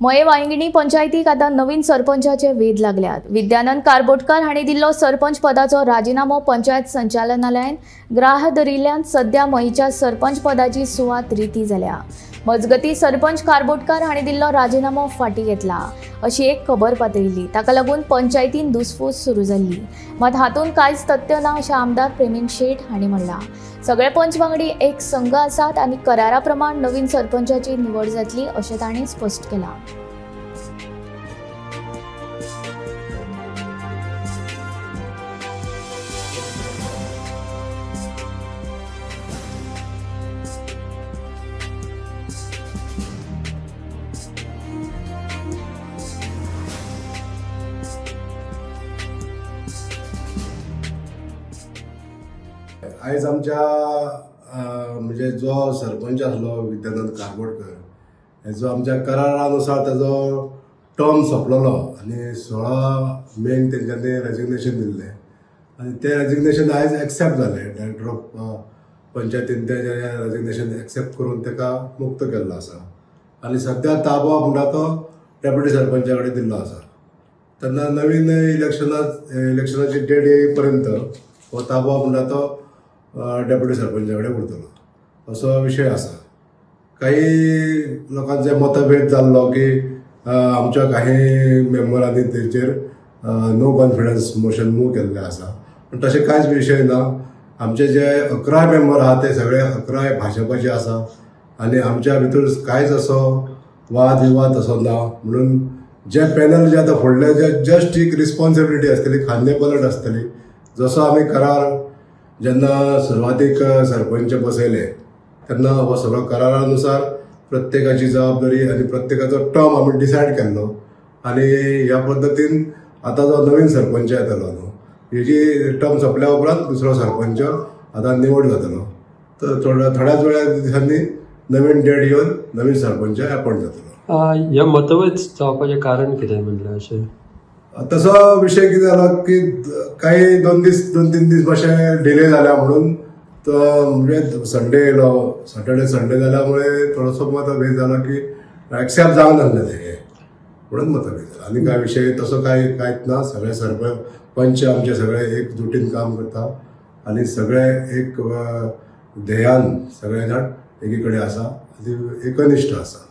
मये वांयगिणी पंचायतीक आतां नवीन सरपंचाचे वेध लागल्यात. विद्यानंद कारबोटकर हांणी दिल्लो सरपंच पदाचो राजिनामो पंचायत संचालनालयान ग्राह्य धरिल्ल्यान सध्या मयेच्या सरपंच पदाची सुवात रिती जाल्या. मजगती सरपंच कारबोटकर हांणी दिल्लो राजिनामो फाटीं घेतला अशी एक खबर पातळिल्ली. ताका लागून पंचायतीन दुसफूस सुरू जाल्ली. मात हातूंत कांयच तथ्य ना अशें आमदार प्रेमेंद्र शेट हांणी म्हणलां. सगळे पंच वांगडी एक संघ आसात आनी करारा प्रमाण नवीन सरपंचाची निवड जातली अशें तांणी स्पश्ट केलां. आयज आमच्या म्हणजे जो सरपंच आसलो विद्यानंद कारबोटकर हेजो आमच्या करारानुसार ताजो टर्म सोंपलेलो आनी 16 मेक तेंच्यांनी रेजिग्नेशन दिल्लें आनी तें रेजिग्नेशन आयज एक्सेप्ट जालें. डायरेक्टर ऑफ पंचायतीन तें रेजिग्नेशन एक्सेप्ट करून ताका मुक्त केल्लो आसा आनी सद्या ताबो म्हणटा तो डेप्युटी सरपंचा कडेन दिल्लो आसा. तेन्ना नवीन इलेक्शनाची डेट येई पर्यंत हो ताबो म्हणटा तो डेप्युटी सरपंचा कडेन उरतलो असो विशय आसा. काही लोकांचे मतभेद जाल्लो की आमच्या काही मेंबरांनी तेचेर नो कॉन्फिडन्स मोशन मूव केल्लें आसा, पूण तशें कांयच विशय ना. आमचे जे 11 मेंबर आहा ते सगळे 11 भाजपाचे आसा आनी आमच्या भितर कांयच असो वाद विवाद असो ना. म्हणून जे पॅनल जे आतां फुडले जे जस्ट एक रिस्पॉन्सिबिलिटी आसतली, खांदे पलट आसतली. जसो आमी करार जेन्ना सुरवातीक सरपंच बसयले तेन्ना हो सगळो करारानुसार प्रत्येकाची जबाबदारी आनी प्रत्येकाचो टर्म आमी डिसायड केल्लो आनी ह्या पद्दतीन आतां जो नवीन सरपंच येतलो न्हू हेजी टर्म सोंपल्या उपरांत दुसरो सरपंच आतां निवड जातलो. तर थोड्याच वेळा दिसांनी नवीन डेट येवन नवीन सरपंच एपॉयंट जातलो. ह्या मतभेद जावपाचें कारण कितें म्हणलें अशें? तसो विशय कितें जालो की काही 2-3 दीस मातशे डिले जाल्या म्हणून तो म्हणजे संडे येयलो, सॅटर्डे संडे जाल्या मुळे थोडोसो मतभेद जालो की एक्सेप्ट जावंक नासलें तें म्हणून मतभेद जालो. आनी काय विशय तसो काय कांयच ना. सगळे सरपंच पंच आमचे सगळे एकजुटीन काम करता आनी सगळे एक ध्येयान सगळे जाण एकी कडेन आसा आनी एकनिश्ठ आसा.